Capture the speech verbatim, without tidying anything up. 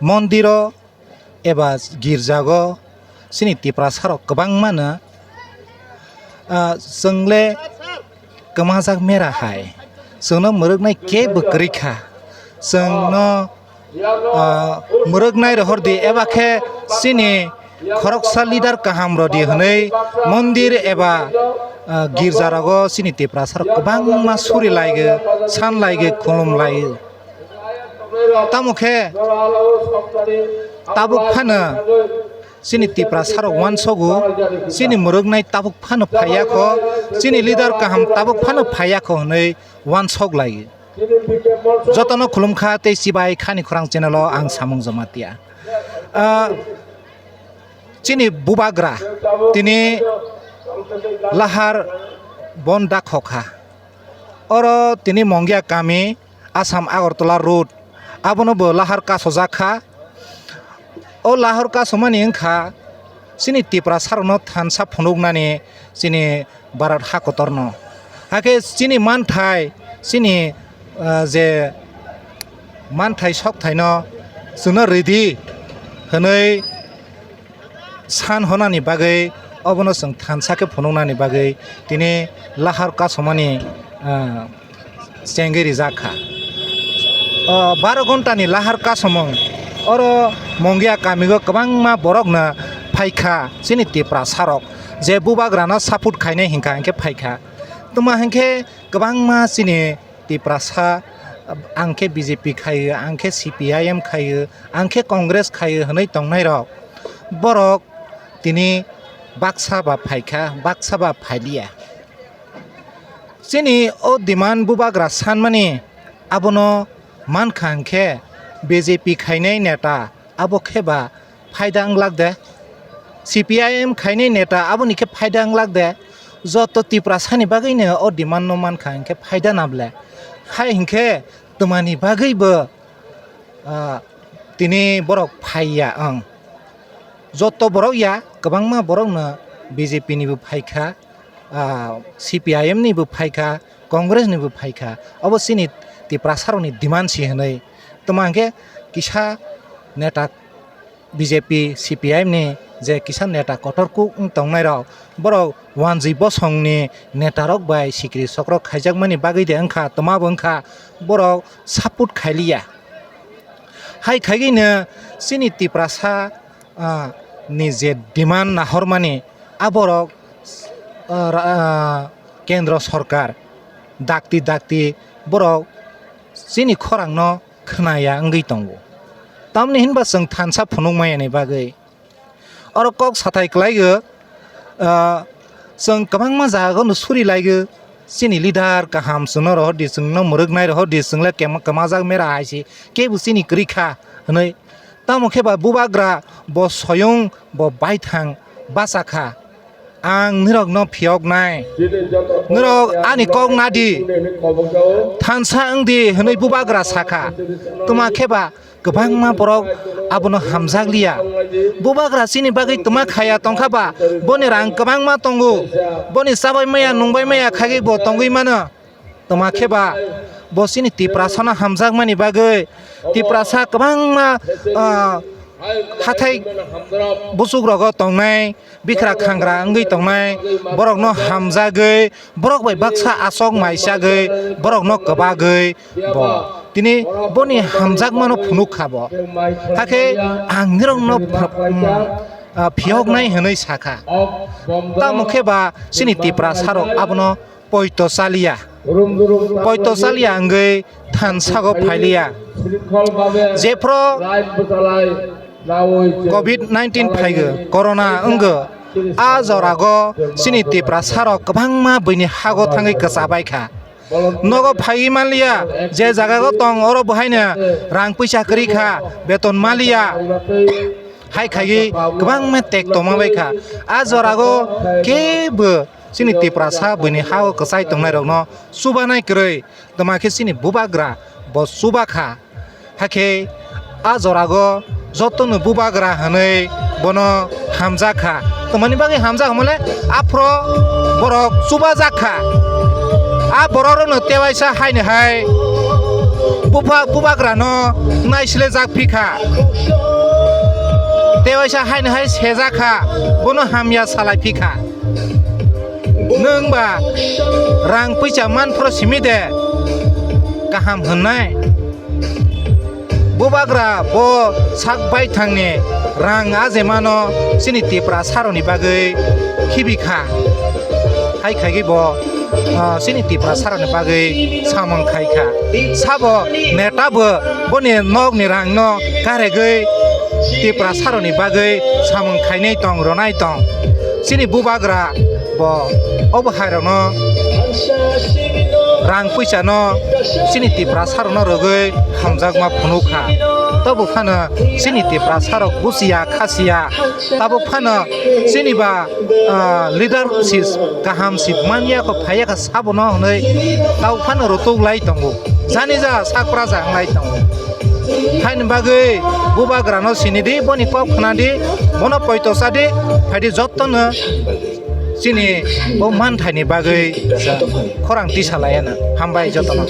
Mondiro eba girjago chini Tiprasarok kwbangmano, ah, chwngle kwmajak mera hai, chwngno mwrwknai kebo kwrwi kha, chwngno, ah, mwrwknai rohor di, eba khe chini khoroksa leader kaham rw di hwnwi mondir eba, ah, girjarogo chini Tiprasarok kwbangma suri laigo, san laigo, khulum laigo. Tamo khe tabuk phano chini Tiprasarok uansogo, chini mwrwknai tabuk phano phaiya kho, chini leader kaham tabuk phano phaiya kho hwnwi uansok lai. Jotono khulumkha tei chibai khani khorang channel o ang Samung Jamatia. Ah, chini bubagra tini lahar bon dakhokha. Oro tini Mongia kami, Assam Agartala road, abono bo lahar kasojak kha. O lahar kasomani wngkha chini Tiprasarokno thansa phunuknani chini Bharat hakotorno. Hakhe chini manthai, chini, ah, je manthai sokthaino chwngno ridi hwnwi san honani bagwi, obono chwng thansa khe phunuknani bagwi tini lahar kasomani, ah, chengwi rijak kha. O baro ghontani lahar kasomung oro Mongia kamigo kwbangma borokno phaikha chini Tiprasarok, je bubagrano support khainai hinkha hinkhe phaikha. Tuma hinkhe kwbangma chini Tiprasa, ang khe B J P khaio, ang khe C P I M khaio, ang khe Congress khaio hwnwi tongnairok, borok tini baksa ba phaikha, baksa ba phailiya. Chini o demand bubagra sanmani abono mankha hwnkhe B J P khainai neta abo khe ba phaida wng lak de. C P I M khainai neta aboni khe phaida wng lak de. Joto Tiprasani bagwino o demand no mankha hinkhe phaida na ble. Hai hinkhe twmani bagwi bo, ah, tini borok phaiya wng. Joto borok ya, kwbangma borokno B J P ni bo phaikha, ah, C P I M ni bo phaikha, Congress ni bo phaikha. Obo chini Tiprasarokni demand si hwnwi. Tuma hinkhe kisa neta B J P, C P I M ni je kisa neta kotor kuk wng tongnai rok, borok wanjwi bosong ni neta rok bai sikiri sokrok khaijakmani bagwi de wngkha, tuma bo wngkha borok support khailiya. Hai khaigwino chini Tiprasa, ah, ni je demand nahormani aborok, ah, ra-, ah, kendro sorkar dakti dakti borok chini khorangno khwnaya wngwi tongo. Tamni hinba chwng thansa phunukmayani bagwi oro kok sathai kwlaigo, ah, chwng kwbangma jagano suri laigo, chini leader kaham chwngno rohor di, chwngno mwrwknai rohor di, chwngle kema-, kwmajak mera hai se, kebo chini kwrwi kha hwnwi. Tamo khe ba bubagra bo soyung bo baithang bacha kha. Ang nirokno phiyoknai. Nirok ani kok nadi. Thansa wngdi hwnwi bubagra sakha. Tuma khe ba kwbangma borok abono hamjakliya. Bubagra chini bagwi tuma khaya tongkha ba, boni rang kwbangma tongo. Boni chabai maya nungbai maya khagwi bo tongwi mano. Tuma khe ba bo chini Tiprasano hamjakmani bagwi Tiprasa kwbangma, ah, hathai buchuk rogo tongnai, bikra khangra wngwi tongnai, borokno hamjagwi, borok bai baksa aswk mai chagwi, borokno kwbagwi bo tini boni hamjakmano phunuk kha bo. Hakhe ang nirokno ph-, um, ah, phiyoknai hwnwi sakha. Tamo khe ba chini Tiprasarok abono poito chaliya. Poito chaliya wngwi thansago phailiya. Jephru covid nineteen phaigo, corona wnggo, a jorago chini Tiprasarok kwbangma buini hago thangwi kwchabaikha. Nogo phaiwi manliya, je jagago tong oro bo haino rang puisa kwrwi kha, beton manliya. Hai khaiwi kwbangma tek tongma baikha. A jorago kebo chini Tiprasa buini ha-o kwchai tongnairokno chubanai kwrwi, tuma khe chini bubagra bo chubakha. Hakhe a jorago jotono bubagra hwnwi bono hamjakha. Tamani bagwi hamjak hwnmale aphro borok chubajakha. A borokrokno tewaisa haino hai Bupha bubagrano naisilejak phikha. Tewaisa haino hai sejak kha, bono hamya salai phikha. Nwng ba rang puisa manphro simi de kaham hwnnai? Bubagra bo sak baithangni rang ajemano chini Tipra saroni bagwi khibi kha. Hai khaigwi bo, ah, chini Tipra saroni bagwi samung khai kha. Sabo neta bo boni nokni rangno karegwi Tipra saroni bagwi samung khainai tong, ronai tong. Chini bubagra bo obo hairokno rang puisano chini Tipra sarokno rwgwi hamjakma phunuk kha. Tobo phano chini Tipra sarok buchiya khasiya. Tabuk phano chini ba, ah, leadership kaham si manya kho phaiya kha sabono hwnwi tabuk phano rutuk lai tongo. Jani ja sak praja wng lai tongo. Haini bagwi bubagrano sinidi, boni kok khwnadi, bono poito sadi, phaidi jottono chini bo manthaini bagwi khorang tisa laiano. Hambai jottono.